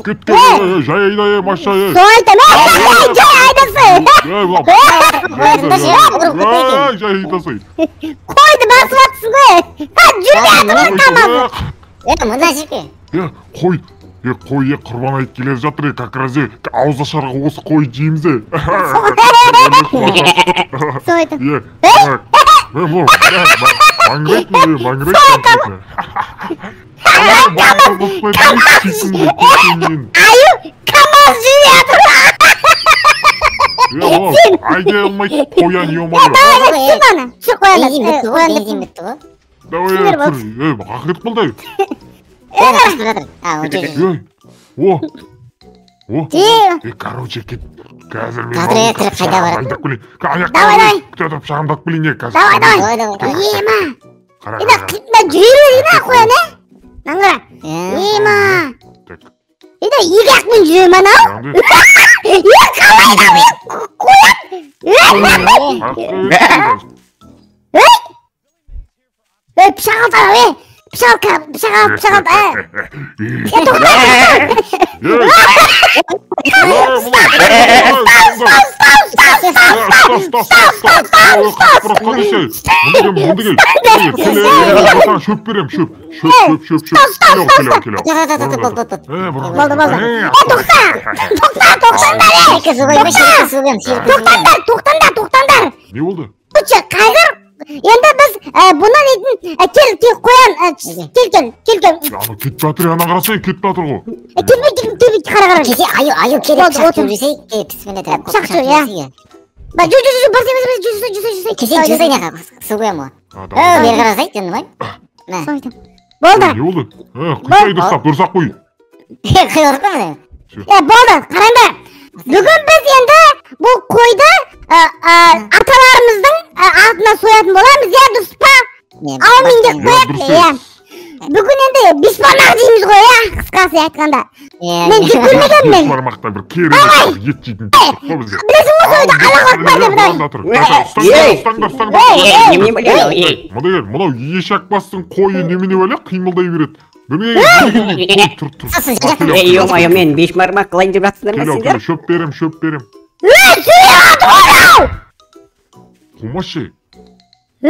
Кет, жай айда, е, Маша, е. Сол айтам, е, жай айдасы. Ей, мынау. Ей, жай айдасы. Қойды басып жатсың ғой. Ха, жүрмей жатыр ғой КамАЗы. Е, мына жерге. Е, қой. Е, қой, е, құрбан айт келе жатыр, е, как раз, е, ауызашарға осы қой жейміз, е. Сол айтам. Е, так. Е, мынау, маңырайды, е, маңырайды конкретно. Аю, КамАЗ жүрмей жатыр. Е, мынау, айдай алмайды, қоян, ё-моё. Давай, түсір мынаны. Түсір қоянды. Бензин бітті ғой, Қоянды. бензин бітті ғой. Давай, е, Түсіңдер. түсір. Е, ақырет болды. Е, қашып жатыр. А, о, жо, жо. Ей, о, о. Е, Е, короче, кет. Қазір мен Қазір, е, тіріп қайда барады? айдап келейін. Аяқ Давай, давай. Күте тұр, пышағымды алып келейін, е, қазір. Давай, давай. Давай, давай, давай. Ема. Қара, Ена, қара, қара. мына жүре береді ма қоян, е? Мынаны қара. Е, Ема. Так, Ена, екі аяқпен жүре ме анау? яғни, Е, қалай анау, е, қоян? Е, ақ, е, пышақ алды анау, е. Пышақ ал, пышақ ал, пышақ ал, е. Е, Е, тоқта. Ей! Стоп, стоп, стоп, стоп. Шөп берем, шөп. Шөп, шөп, шөп, шөп. Келе, келе, келе. Тоқта, тоқта, тоқта. Болды, болды. Е, тоқта. Тоқта, тоқтаңдар, е. Шерікке су қояйын ба? Шерікке су қоямын, шерікке су қоямын. Тоқтаңдар, тоқтаңдар, тоқтаңдар. Не болды? Лучше қазір енді біз бұны дейтін, кел, кел, қоян, кел, кел, кел, кел. Ана кетіп жатыр, ана қарасай, кетіп жатыр ғой. Келмей, келмей, келмей, қара, қара. Кесе аю, аю келіп Болды, пышақ отыр. жіберсей, е, бісміллә деп, Пышақ пышақ жібер, иә. жіберсей, е. Ба, жүр, жүр, жүр, барсай, барсай, жүр, жүр, жүр, жүр. Кесе жүз айнаға су қоямын ғой. А, Е, давай. бері қарасай, жаным-ай. Мә. Сол айтамын. Болды. Не болды? Құйсай дұрыстап, дұрыстап қой. Қой ұрып қой міне. Е, болды, қараңдар. Бүгін біз енді бұл қойды аталарымыздың атына соятын боламыз, иә, дұрыс па? Не, Аумин деп Иә, қояйық, дұрыс. иә. Бүгін енді бешбармақ жейміз ғой, иә, қысқасы айтқанда. Е, Мен жеп көрмегенмін мен. Бешбармақта бір керемет ет жейтін тұр ғой бізге. Білесің ғой, сойды ала қорықпа деп мынау. Ұстаңдар, ұстаңдар, ұстаңдар. Ей, Немене бәле, ей. Мына кел, мынау ешек бастың қойы немене бәле қимылдай береді. Немене, тұр, тұр. Сосын жақ- Ей, ё-моё, мен бешбармақ қылайын деп жатсыңдар ма Келе, сендер? келе, шөп берем, шөп берем. Е, сөйлеп жатыр ғой мынау. Қумашы. Е,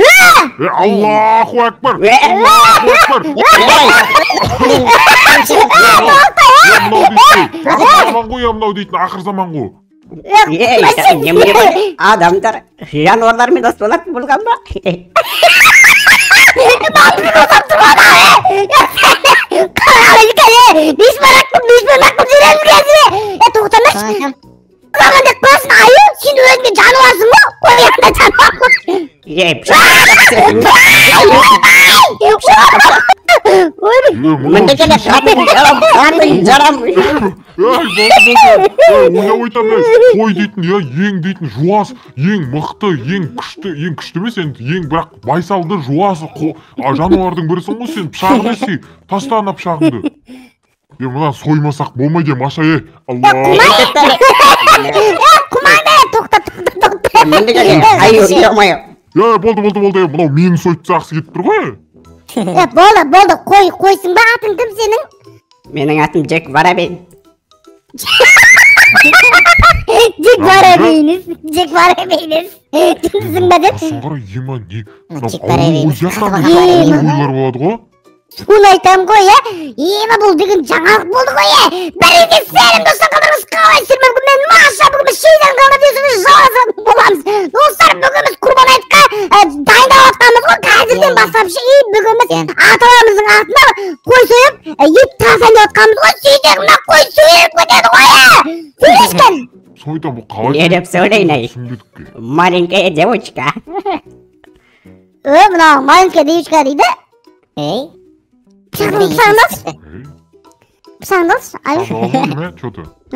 Е, Аллаху акбар. Е, Аллаху акбар. Е, мынау дейтін, ақыр заман ғой, е, мынау дейтін ақыр заман ғой. Ей, немене бәле, адамдар жануарлармен дос болатын болған ба? Қалай екен, е, бешбармақ бешбармақ қылып жүреміз қазір, е. Е, тоқтаңдаршы. Соны айтамын. Маған деп қоясың, аю, сен өзің де жануарсың ғой, қоян да жануар ғой. Ей, пышақ. Ойбай. Е, мынау Мында келе, жарам, жарам, жарам. Ей, болды, болды. Ей, ойлап айтамын, ей, қой дейтін, е, ең дейтін жуас, ең мықты, ең күшті, ең күшті емес енді, ең бірақ байсалды жуас жануардың бірісің ғой сен, пышағын есе, таста ана пышағыңды. Е, мынаны соймасақ болмайды, Маша, е. Алла. Е, құманда, е, тоқта, тоқта, тоқта. Мында келе, аю, ё-моё. Е, болды, болды, болды, е, мынау мені сойып тастағысы келіп тұр ғой. Е, болды, болды, қой, қойсың ба, атың кім сенің? Менің атым Джек Воробей. Джек Воробейнес, Джек Воробейнес. Түсіндің ба деп? Сосын қара, ема, не? Мына Мынау Джек Воробей. ауру сияқты Қатып андай алған аурулар болады ғой. Соны айтамын ғой, е. Ема, бұл деген жаңалық болды ғой, е. Бәріңізге сәлем, достар, қалдарыңыз қалай? Бүгін мен Маша, бүгін біз Шейдан қалды видеосында жалғасатын боламыз. Достар, бүгін біз Құрбан айтқа дайындап жатқанбыз ғой, қазірден бастап ше. И бүгін біз аталарымыздың атына қой сойып, ет тасайын деп жатқанбыз ғой. Сөйтсек, мына қой сойылып кетеді ғой, е. Сөйлескен. Сойда бұл қалай? Не деп сөйлейін, ей? Түсінбедік ке. Маленькая девочка. Е, мынау маленькая девочка дейді. Ей. Пышағын, пышағын алшы. Ей, Пышағын алшы, аю. таныла алмаймын, е, чё-то. Е,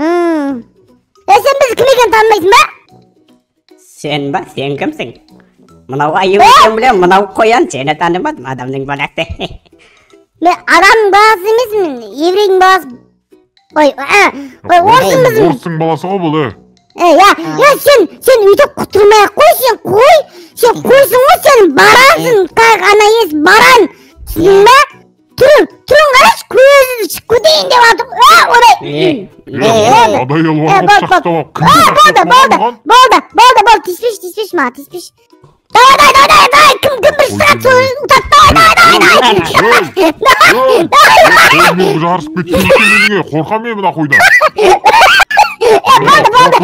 сен бізді кім екенін танымайсың ба? Сен ба? Сен кімсің? Мынау аю екенін білемін, мынау қоян, сені танымадым, адамның баласы. Мен адамның баласы емеспін, еврейдің баласы. Ой, ой, орыстың қызы. Орыстың баласы ғой бұл, е. Е, я, я, сен өйтіп құтырмай ақ қой, сен қой, сен қойсың ғой, сен барансың, как она есть баран. Түсіндің ба? Түрін қарашы, көзі шығып кетейін деп жатыр. Ойбай. Надоел бар ғой, пышақтап алып. Болды, болды, болды, тиіспеші, тиіспеші маған, тиіспеші. Давай, давай, давай, давай, кім бірінші шығады, сол ұтады. Давай, давай, давай, давай. Қоймен жарысып кеткен екен, қорқам мен мына қойдан. Болды, болды.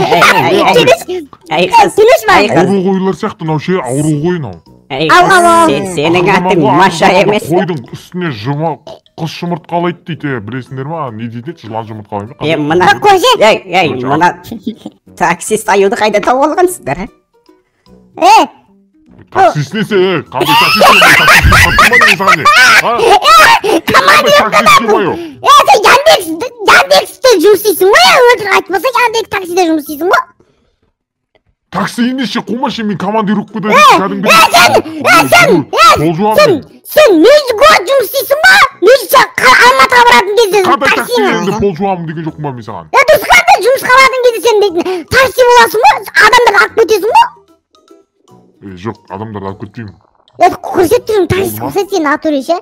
Тиіспеші маған. Ауру қойлар сияқты мынау ше, ауру қой мынау. Сенің атың Маша емес. Қойдың үстіне құс жұмыртқалайды дейді, білесіңдер ма? Не дейді, жылан жұмыртқалайды ма? Мына, мына таксист аюды қайда тауып алғансыздар, а? Таксист несі, қандай таксист? Таксист не? Сен Яндексте жұмыс істейсің ғой, өтірік айтпаса, Яндекс таксиде жұмыс істейсің ғой. Такси ендеше қумашы, мен командировкада кәдімгі. Сен Мюзгод жұмыс істейсің ба? Алматыға баратын кезде қандай такси енді пол жуамын деген жоқпын ба мен саған? Дұрыс, қандай жұмысқа баратын кезде сен дейтін такси боласың ғой, адамдарды алып кетесің ғой. Жоқ, адамдарды алып кетпеймін. Көрсет түрің, такси көрсет сен натуре ше.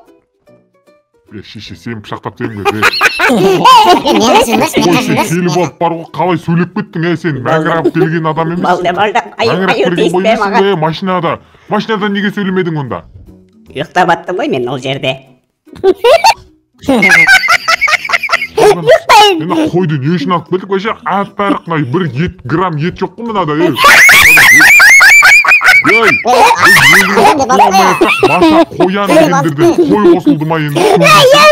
Шеше, сені пышақтап тегін бе? Ой, сен келіп алып бар ғой, қалай сөйлеп кеттің, сен мәңгірап келген адам емес. Болды, болды, мәңгірап аю келген тиіспе бой емессің маған. бе, машинада. Машинада неге сөйлемедің онда? Ұйықтап аттым ғой мен ол жерде. Ұйықтайын. Енді қойды не үшін алып келдік вообще? Әп-әр мына бір ет, грамм ет жоқ қой мынада, ей. Ей, Маша қоян дегендерден қой қосылды ма енді? Бәрі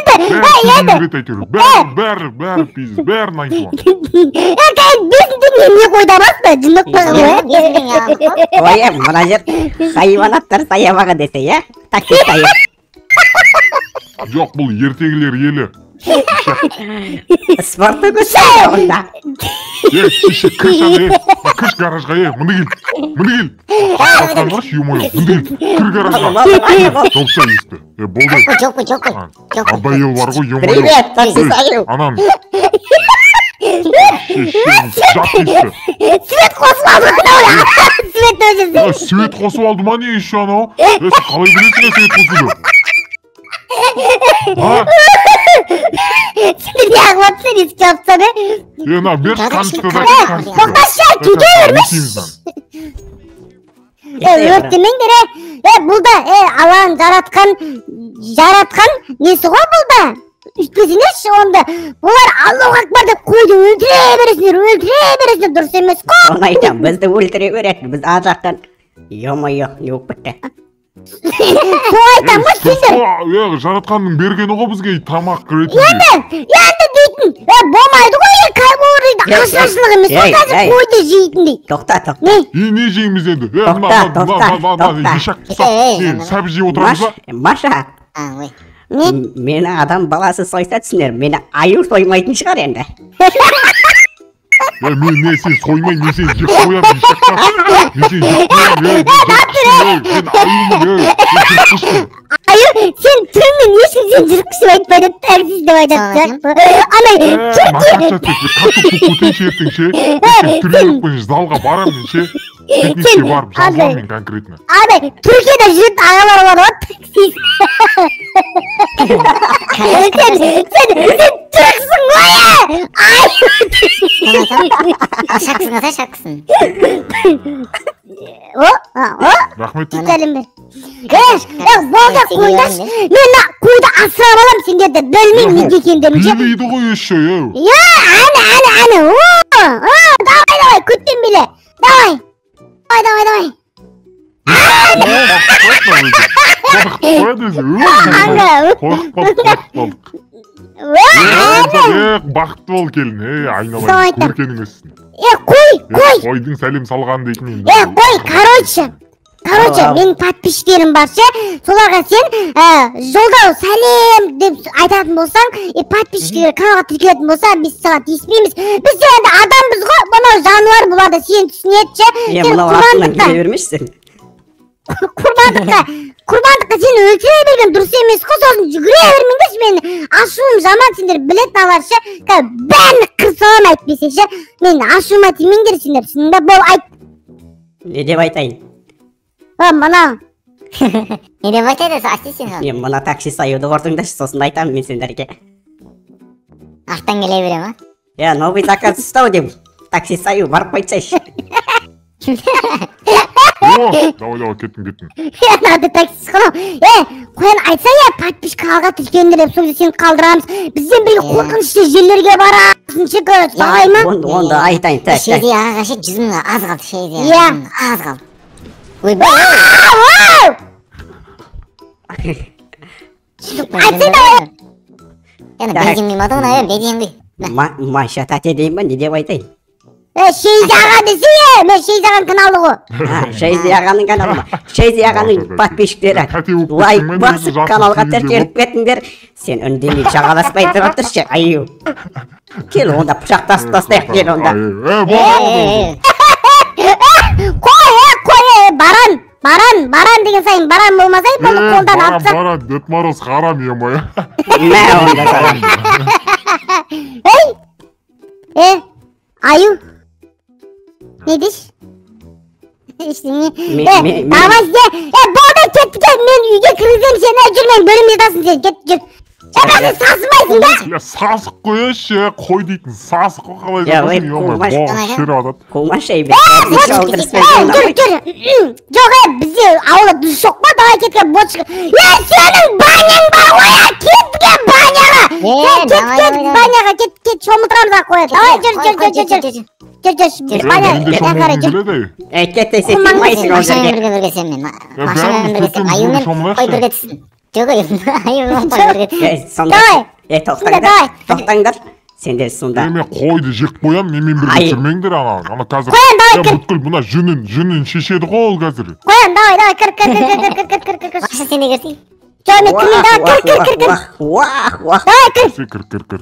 бәрі, бәрі, бәрі пиздец, бәрін айтып. Бесін не қойды аласың ба? Жындық па? Ой, мына жер хайуанаттар саябағы десе, иә? Таксист аю. Жоқ, бұл ертегілер елі. Спорттың күші онда. Ей, шеше, кірші ана, ей, кірші гаражға, ей, мында кел, мында кел. Қасқандаршы, ё-моё, мында кел, кір гаражға. Жауып есікті. Болды. Жоқ қой, жоқ қой. Надоел бар ғой, ё-моё. Привет, таксист аю. Анан. Шешем, жап есікті. Свет қосып алды ғой. Свет өшірсең. Свет қосып алды ма не еще анау? Сен қалай білесің свет қосуды? Сендер не қылып жатсың, есік жауып тастады? На, берші қамшыны да. Тоқташы, кете бермеші. Өртемеңдер, бұл да, Алланың жаратқан несі ғой бұл да? Өйтпесеңдерші онда. Бұлар Аллаху акбар деп қойды өлтіре бересіңдер, өлтіре бересіңдер, дұрыс емес қой. Оны айтамын, бізді өлтіре береді, біз ар жақтан. Ё-моё, не болып кетті? Сол айтамын ғой сендер. Жаратқанның бергені ғой бізге тамақ ретінде. Енді дейтін, болмайды ғой, ашаршылық емес қой қазір қойды жейтіндей. Тоқта, тоқта. Не жейміз енді? Тоқта, тоқта, тоқта. Ешак құсап, сәбіз жеп отырамыз ба? Маша. Мені адам баласы сойса түсінер, мені аю соймайтын шығар енді. Мен не сен соймай, мен сені жеп қоямын, ешақтап. Мен сені жеп қоямын, мен аюмын, мен жыртқышпын. Аю, сен түріңмен ешкім сені жыртқыш деп айтпайды, таксист деп айтады. Ана, Түркия. Картоп көтейші ертең ше. Тренировка залға барамын мен ше. Фитнеске барып жазыламын мен конкретно. Ана, Түркияда жүретін ағалар болады ғой, таксист. Сен түріксің ғой, ай! Шақсың, ата, шақсың. О, о. Рахмет. Сәлем бер. Болды, қойдашы. Мен қойды асырап алам сендерді, білмеймін неге екендерін ше. Билейді ғой еще, ей. Әне, әне, әне. О, давай, давай, көттен биле. Давай. Давай, давай, давай. Қорқып қалдық. Бақытты бол келін, айналайын, көркенің өссін. Қой, қой. Қойдың сәлем салған дейтін енді. Қой, короче, менің подписчиктерім бар ше, соларға сен жолдау сәлем деп айтатын болсаң, подписчиктер каналға тіркелетін болса, біз саған тиіспейміз. Біз енді адамбыз ғой, мынау жануар бұларды сен түсінеді ше. Мынау артынан келе бермешсің. Құрбандыққа сені өлтіре берген дұрыс емес қой, сосын жүгіре бермеңдерші, мен ашуым жаман, сендер білетін алар ше, бәрін қырып саламын әйтпесе ше, мен ашуыма тимеңдер сендер, түсіндің бе? Бол, айт. Не деп айтайын? Мына. Не деп айтады, асти сен соны. Мен мына таксист аюды ортыңдашы, сосын айтамын мен сендерге. Арттан келе бере ма? Я, новый заказ ұстау деп. Таксист аю барып қайтсайшы. О, давай, давай, кеттім, кеттім. Надо таксист қылау. Қоян айтса я, подписчик алға тіркеліңдер деп, сол кезде сені қалдырамыз. Бізден бірге қорқынышты жерлерге барасың, ше, короче, давай ма? Онда айтайын, так, так. Шейде ағаға ше 100 мыңға аз қалды, шейде Иә. аз қалды. Ойбай! Айтсай давай. Енді бензин құймады ғой, бензин құй. Маша тәте деймін ба, не деп айтайын? Шейзе аға десе, мен Шейзе ағаның каналы ғой. Шейзе ағаның каналы ма? Шейзе ағаның подписчиктері лайк басып каналға тіркеліп кетіңдер. Сен үндемей жағаласпай тұра тұршы, аю. Кел онда пышақтасып тастайық, кел онда. Қой, қой, баран, баран, баран деген сайын баран болмаса, бұны қолдан алып тастап. Баран, Дед Мороз харам, е-мое. Мә онда саған. Ей, аю. Не дейсің? Ештеңе. Давай сен, болды, кеттік, мен үйге кіргіземін сені, жүр, мен бөлімде жатасың сен, кет, жүр. Бірақ сен сасымайсың ба? Я сасық қояшы, қой дейтін сасық қой, қалай жатасың, ё-моё, шіріп атады. Қумашы, ей, жүр, жүр. Жоқ, бізде ауылда тұз жоқ қой, давай кеттік, бочка. Сенің баняң бар ғой, кеттік, баняға. Кет, кет, баняға, кет, кет, шомылдырамыз ақ қояды. Давай, жүр, жүр, жүр, жүр. Жүр, жүр, баня, қарай, жүр. Кет, сен сыймайсың ол жерге. Машинамен бірге сенмен, машинамен бірге сен, аюмен қой бірге түссін. Жоқ, аюмен қой бірге түссін. Давай, тоқтаңдар, тоқтаңдар. Сендер сонда. Мен қойды жеп қоямын, менімен бірге жүрмеңдер ана. Ана қазір. Қоян, давай, кір. Бүткіл мына жүнін шешеді ғой ол қазір. Қоян, давай, давай, кір, кір, кір, кір, кір, кір, кір, кір. Маша, сен де кірсей. Жоқ, мен кірмеймін, давай, кір, кір, кір, кір. Уах, уах. Давай, кір. Кір, кір, кір.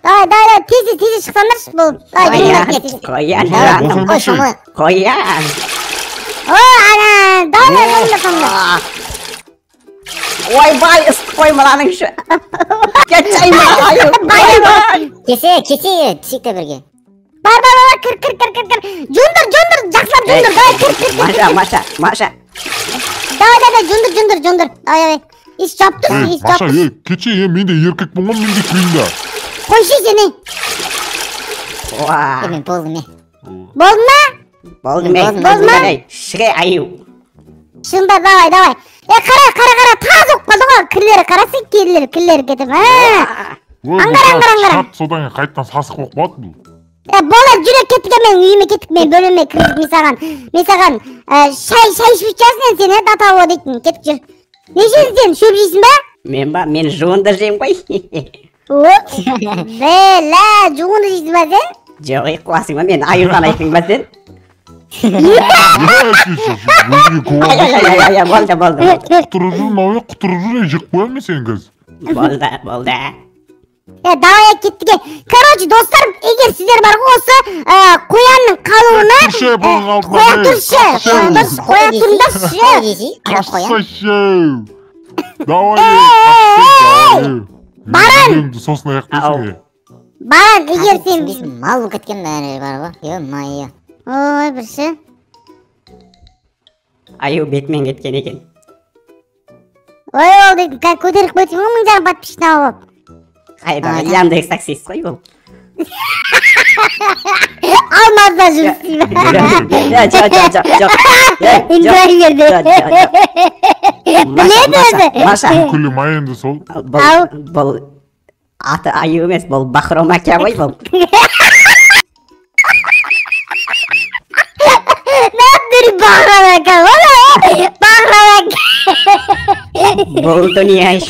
Давай, давай, давай, тез, тез шықсаңдаршы, бұл. Қоян, қоян, жаным, қоян. О, ана, давай, давай, давай. Ойбай, ыстық қой мынаның іші. Кетшей мына аю. Ойбай. Кесе, кесе, түсейік те бірге. Бар, бар, бар, кір, кір, кір, кір, кір. Жуындыр, жуындыр, жақсылап жуындыр, давай, кір, кір, кір. Маша, Маша, Маша. Давай, давай, жуындыр, жуындыр, жуындыр. Давай, давай. Ес жап тұр, ес жап тұр. Маша, кетшей, мен де еркекпін ғой, мен де кірейін да. Қойшы сені. Уа. Мен болдым, мен. Болды ма? Болды, мен. Болды ма? Шығе, аю. Шындар, давай, давай. Қара, қара, қара, таз болып қалды ғой. Кірлері қарасы, кірлері, кірлері кетіп. Аңғар, аңғар, аңғар. Содан кейін қайтадан сасық болып қалады бұл. Болады, жүрек кеттік, мен үйіме кеттік, мен бөлмеме кіргізіп, мен саған, мен саған шай, шай ішіп жатсың сен, до того дейтін, кеттік жүр. Не жейсің сен, шөп жейсің ба? Мен ба, мен жуынды жеймін ғой. О, бәлә, жуынды жейсің ба сен? Жоқ, қуасың ба, мен аюдан айттың ба сен? Ай, болды, болды. Құтырып жүр, мынау, құтырып жүр, жеп қоямын мен сені қазір. Болды, болды. Давай, кеттік. Короче, достар, егер сіздер бар ғой, осы қоянның қалуына қоя тұршы, қоя тұрыңдаршы. Қашсайшы. Давай, қашсай. Баран. Сосын аяқтайсың. Баран, егер сен мал болып кеткен бәрі бар ғой. Е-мое. Ой, бірші. Аю бетмен кеткен екен. Ой, ол дейтін, көтеріп кеткен ғой, 1000,5 подписчик алып. Қайдағы Яндекс таксист қой ол. Алмазда жұмыс істеймін. Жоқ, жоқ, жоқ, жоқ. Драйверде. Біледі өзі. Маша. Күлі ма енді сол? Бұл аты аю емес, бұл Бахром әке ғой бұл. Нәптір Бахром әке ғой, Бахром әке. Бұл дүние.